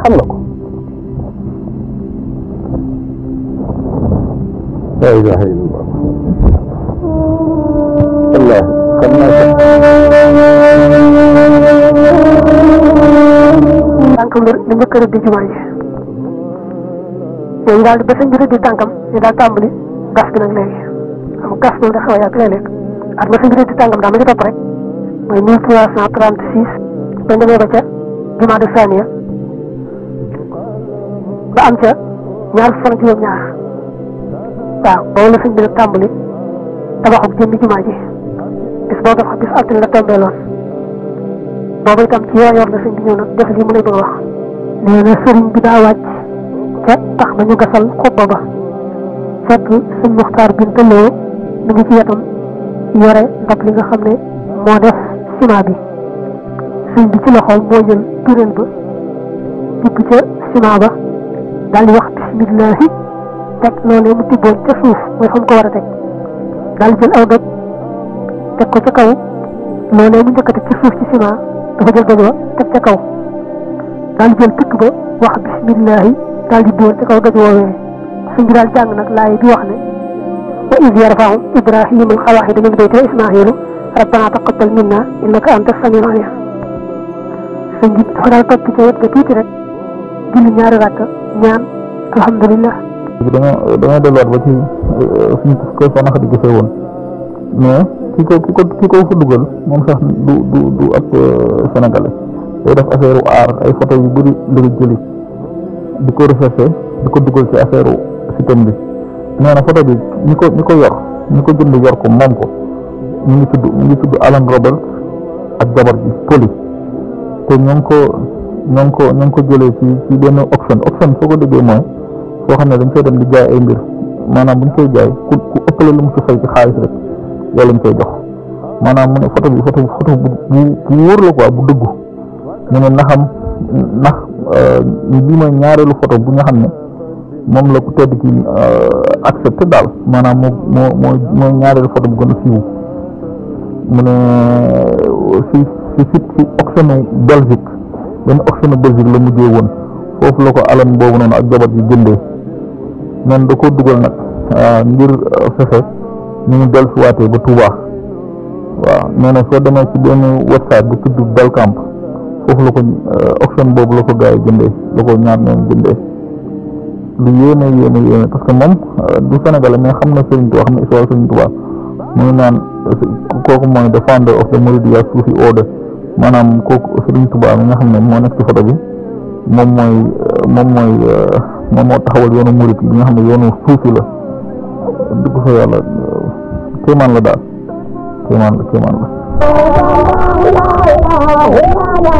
xam nga ko la ilaha illallah wallahi xam naa tànkam li njëkk a rëdd jumaa ji léegi daal ba sëñ bi rëdd tànkam ñu daal tàmbali gas bi nag léegi xam gas moom da xaw a yàgg léeg-léeg at ba sëñ bi rëdd tànkam daa ma ci topp rek mooy 1336 bañ demee ba ca jumaa de Saniya ba am ca ñaar fan ak juróom-ñaar waaw boobu la sëñ bi nag tàmbali tabaxub jëmmi jumaa ji bis boo def bis altine la tombeeloon boobu itam ci yor la sëñ bi ñëw nag def lii mu lay bëgg a wax nee na sëriñ bi daa wàcc ca tax ba ñu gasal xubba ba fekk sëñ Muxtaar Binta Lo mi ngi ci wetam yore ndab li nga xam ne moo def ciment bi sëñ bi ci loxoom moo jël turéel ba tibb ca ciment ba daal di wax bismillahi teg loolee mu tibboon ca suuf mooy fa mu ko war a teg daal di jël aw doj teg ko ca kaw loolee mu njëkk a teg ci suuf ci ciment dafa jël doj ba teg ca kaw daal di jël tikk ba wax bismillahi daal di dóor ca kaw doj woowee sëñ bi daal jàng nag laay bi wax ne wa iz yarfa'u Ibrahima al-qawaa'ida min bayti wa Ismaa'iilu rabbana taqabbal minna innaka anta as-samii'ul 'aliim sëñ bi dafa daal topp ca wet ga tuuti rek julli ñaari rakka ñaan alhamdulillah. dama delluwaat ba ci suñu ko soxna Xadi gisee woon mais ki ko fa dugal moom sax du ab sénégalais day def affaire aar ay photo yu bëri la jëli di ko recherché di ko dugal ci affaire système bi nee na photo bi ñi ko yor ñi ko jënd yor ko moom ko ñu ngi tudd Alan Roberts ak jabar ji Poli te ñoo ngi ko jëlee ci benn auction soo ko déggee mooy foo xam ne dañ koy dem di jaay ay mbir maanaam buñ koy jaay ku ëppale lu mu ci fay ci xaalis rek yow lañ koy jox maanaam mu ne photo bu wóor la quoi bu dëgg ñu ne ndax bii mooy ñaareelu photo bu nga xam ne moom la ku tedd ci accepté daal maanaam mooy ñaareelu photo bu gën a siiw mu ne si auction Belgique benn auction Belgique la mujjee woon foofu la ko alan boobu noonu ak jabar ji jëndee noonu da koo dugal nag ngir fexe ñu ngi dellusiwaatee ba Touba waaw nee na soo demee ci benn website bu tudd Belcamp foofu la ko auction boobu la ko gars yi jëndee la ko ñaar ñoom jëndee lu yéeme parce que moom du Sénégalais mais xam na Serigne Touba xam na histoire Serigne Touba mu ngi naan kooku mooy the founder of the Mouridiya Sufi order maanaam kooku Serigne Touba mi nga xam ne moo nekk ci photo bi moom moo taxawal yoonu murid bi nga xam ne yoonu suufi la dugg fa yàlla kéemaan la daal kéemaan la